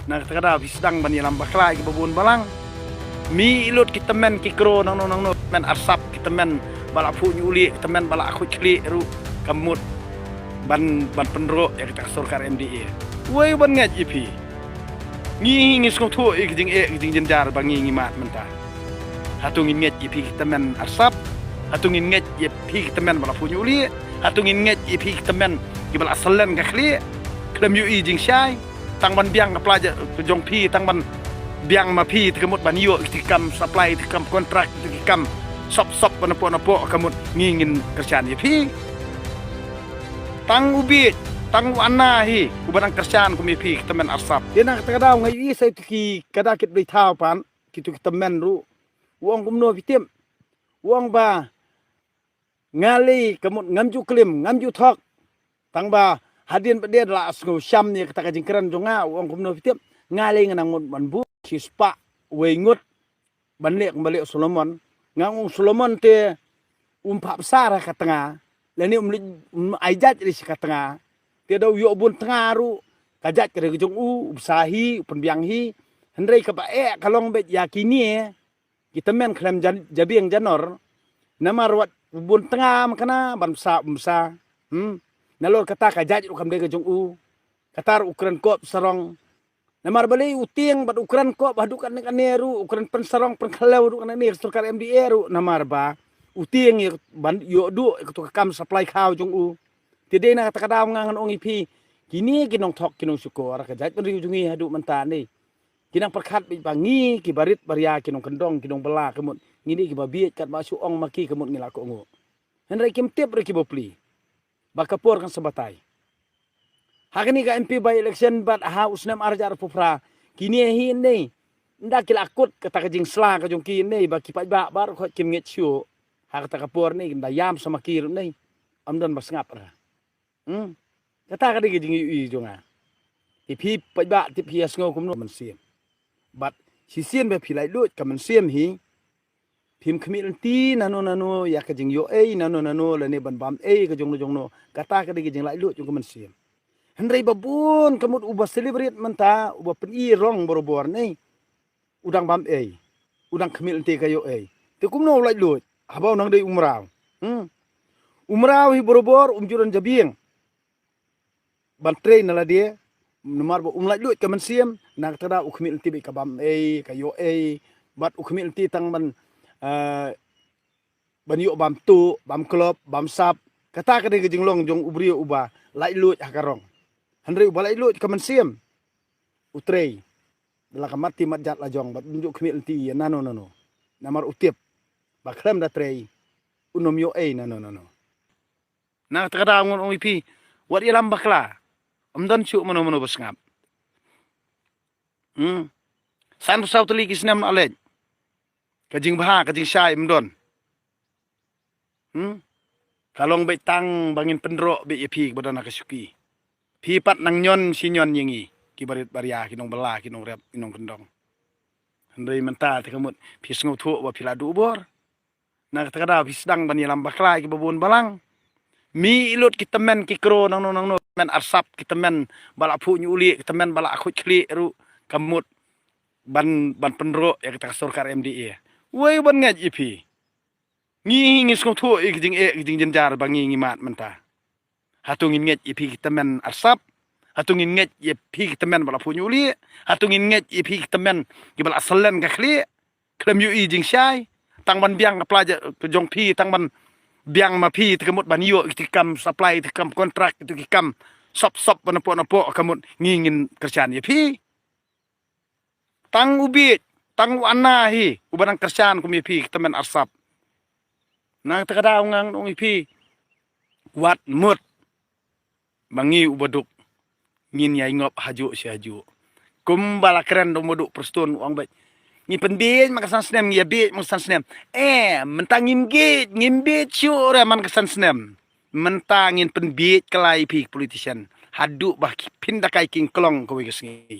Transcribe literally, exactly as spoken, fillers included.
Na kata ka daw phi sdang ban ïalam bakla ïa kiba bun balang. Mih lut ki tymmen ki kro nangno nangno, tymmen arsap, ki tymmen ba la phuh ñiuh lieh, ki tymmen ba la khuid khlieh ruh ka mut ban, ban pynroh ïa kata ka sorkar M D A. Uei ban ngeit ïa phi? Ngi, ngi sngewthuh ïa ki jingeh ki jingjynjar ba ngi ngi mad mynta. Hato ngin ngeit ïa phi ki tymmen arsap? Hato ngin ngeit ïa phi ki tymmen ba la phuh ñiuh lieh? Hato ngin ngeit ïa phi ki tymmen kiba la salen ka khlieh? Khlem ïohi jingshai, tang ban biang ka pla ja-, ka jong phi, tang ban biang ma phi te ka mut ban ïoh ïa ki kam supply, ïa ki kam kontrak, ïa ki kam sop sop ba napoh napoh, ka mut ngi ngin kyrshan ïa phi. Tang u bieit, tang u Anna hi uba dang kyrshan kum ïa phi ki tymmen arsap. Te na kata ka daw nga ïohi sa ïa ki, ka da kit blei thaw pat, kitu ki tymmen ruh. U ong kumno phi tip? U ong ba nga lei ka mut ngam ju klim, ngam ju thok. Tang ba hadien ba dei la sngew sham ïa kata ka jingkren jong nga, u ong kumno phi tip? Nga lei nga nang mut ban buh shispah wei ngut ban leh kumba leh u Solomon. Nga ong u Solomon te um phah bsa ha ka tnga, lane um leit, um ai jait re sha ka tnga. Te da u ïoh bun tnga ruh, ka jait ka dei ka jong u, u bsa hi, u pynbiang hi. Hynrei kaba eh ka long beit ïa kine ki tymmen khlem jan-, jabieng janor. Namar wat bun tnga ma kane ban bsa, um bsa. Hmm. Nalor kata ka jait ruh kam dei ka jong u. Kata ruh u kren kop sarong. Namar balei u tieng bad u kren kop haduh katne katne ruh, u kren pynsarong pynkhlem haduh katne katne ka sorkar M D A ruh, namar ba u tieng ïa ban ïoh duh ïa kato ka kam supply khaw jong u. Te dei na kata ka daw nga ngan ong ïa phi, kine ki nongthok ki nongshukor ka jaitbynriew jong ngi haduh mynta ne, ki nang pyrkhat beit ba ngi ki barit baria, ki nongkyndong ki nongbylla, ka mut ngi dei kiba bieit, katba shu ong ma ki ka mut ngi la kohnguh. Hynrei kim tip re ki bapli ba ka por kan sa batai. Ha kane ka M P by election bad ha u snem ar hajar arphew phra, kine hi ne, ynda ki la kut kata ka jingsla ka jong ki ne, ba ki paidbah baroh khoit kim ngeit shuh. Ha kata ka por ne, ynda ïam sa ma ki ruh ne, ym don ba sngap re. Hmm. Kata ka dei ka jingïohi jong nga. Te phi paidbah, te phi ïa sngew kumno mynsiem? Bad shisien ba phi laitluid ka mynsiem hi, phim khmih lynti nano nano ïa ka jingïoh ei nano nano lane ban bam ei ka jongno jongno. Kata ka dei ka jinglaitluid jong ka mynsiem. Hynrei ba bun ka mut uba celebrate mynta, uba pyni rong borabor ne, u dang bam ei, u dang khmih lynti ka ïoh ei. Te kumno u laitluid haba u nang dei u mraw? Hmm. U mraw hi borabor um ju don jabieng ban trei na lade, namar ba um laitluid ka mynsiem. Na kata ka daw u khmih lynti beit ka bam ei, ka ïoh ei, bad u khmih lynti tang ban, eh, ban ïoh bam tuh, bam klop, bam sap. Kata ka dei ka jinglong jong u briew uba laitluid ha ka rong. Hynrei uba laitluid ka mynsiem, u trei da la ka mat ti mat jat la jong, bad um ju khmih lynti ïa nano nano. Namar u tip ba khlem da trei un ym ïoh ei nano nano. Na kata ka daw ngan ong ïa phi, wat ïalam bakla. Ym don shuh mano mano ba sngap. Hmm. Sanphew saw tylli ki snem la leit, ka jingbha ka jingshai ym don. Hmm. Ka long beit tang ba ngin pynroh beit ïa phi kiba don ha ka shuki. Phi pat nang ñion shi ñion ïa ngi ki barit baria, ki nongbylla, ki nongrep, ki nongkyndong. Hynrei mynta te ka mut phi sngewthuh ba phi la duh bor. Na kata ka daw phi sdang ban ïalam bakla ïa kiba bun balang. Mih lut ki tymmen ki kro nangno nangno, tymmen arsap, ki tymmen ba la phuh ñiuh lieh, ki tymmen ba la khuid khlieh ruh ka mut ban, ban pynroh ïa kata ka sorkar M D A. Uei ban ngeit ïa phi? Ngi, ngi sngewthuh ïa ki jingeh ki jingjynjar ba ngi ngi mad mynta. Hato ngin ngeit ïa phi ki tymmen arsap? Hato ngin ngeit ïa phi ki tymmen ba la phuh ñiuh lieh? Hato ngin ngeit ïa phi ki tymmen kiba la salen ka khlieh, khlem ïohi jingshai, tang ban biang ka pla ja-, ka jong phi, tang ban biang ma phi te ka mut ban ïoh ïa ki kam supply, ïa ki kam kontrak, ïa ki kam sop sop ba napoh napoh, ka mut ngi ngin kyrshan ïa phi? Tang u bieit, tang u Anna hi uba dang kyrshan kum ïa phi ki tymmen arsap. Na kata ka daw ngan ong ïa phi, wat mut ba ngi uba duk ngin ïai ngop hajuh shi hajuh. Kumba la kren da u Maduh Prestone, u ong beit, ngi pynbieit man ka san snem, ngi ïa bieit man ka san snem. Eh, mynta ngim bieit, ngim bieit shuh re man ka san snem. Mynta ngin pynbieit kylla ïa phi ki politician haduh ba phin da kai king klong kawei ka sngi.